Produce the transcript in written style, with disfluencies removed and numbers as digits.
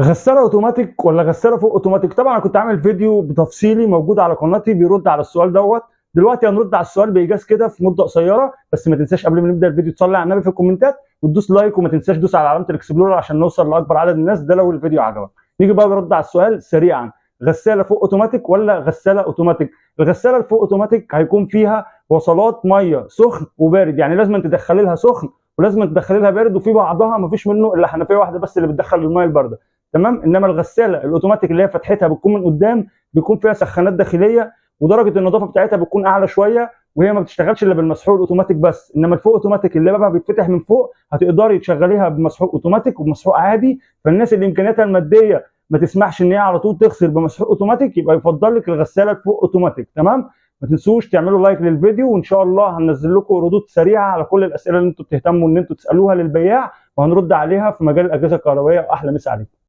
غسالة اوتوماتيك ولا غسالة فوق اوتوماتيك؟ طبعا انا كنت عامل فيديو بتفصيلي موجود على قناتي بيرد على السؤال دوت. دلوقتي هنرد على السؤال بايجاز كده في مده قصيرة، بس ما تنساش قبل ما نبدا الفيديو تصلي على النبي في الكومنتات وتدوس like، وما تنساش تدوس على علامة ال explore عشان نوصل لاكبر عدد من الناس، ده لو الفيديو عجبك. نيجي بقى نرد على السؤال سريعا، غسالة فوق اوتوماتيك ولا غسالة اوتوماتيك؟ الغسالة الفوق اوتوماتيك هيكون فيها وصلات مية سخن وبارد، يعني لازم تدخلي لها سخن ولازم تدخلي لها بارد، وفي بعضها ما فيش منه الا حنفية واحدة بس اللي بتدخل المية البارده، تمام. انما الغسالة الاوتوماتيك اللي هي فتحتها بتكون من قدام بيكون فيها سخانات داخلية، ودرجة النظافة بتاعتها بتكون اعلى شوية، وهي ما بتشتغلش الا بالمسحوق الاوتوماتيك بس. انما الفوق اوتوماتيك اللي بقى بيتفتح من فوق هتقدري تشغليها بمسحوق اوتوماتيك وبمسحوق عادي. فالناس اللي امكانياتها المادية ما تسمحش ان هي على طول تغسل بمسحوق اوتوماتيك يبقى يفضل لك الغسالة الفوق اوتوماتيك، تمام. ما تنسوش تعملوا like للفيديو، وان شاء الله هننزل لكم ردود سريعة على كل الاسئلة اللي انتم بتهتموا ان انتم تسالوها للبياع، وهنرد عليها في مجال الاجهزة الكهربائية. واحلى مسا عليكم.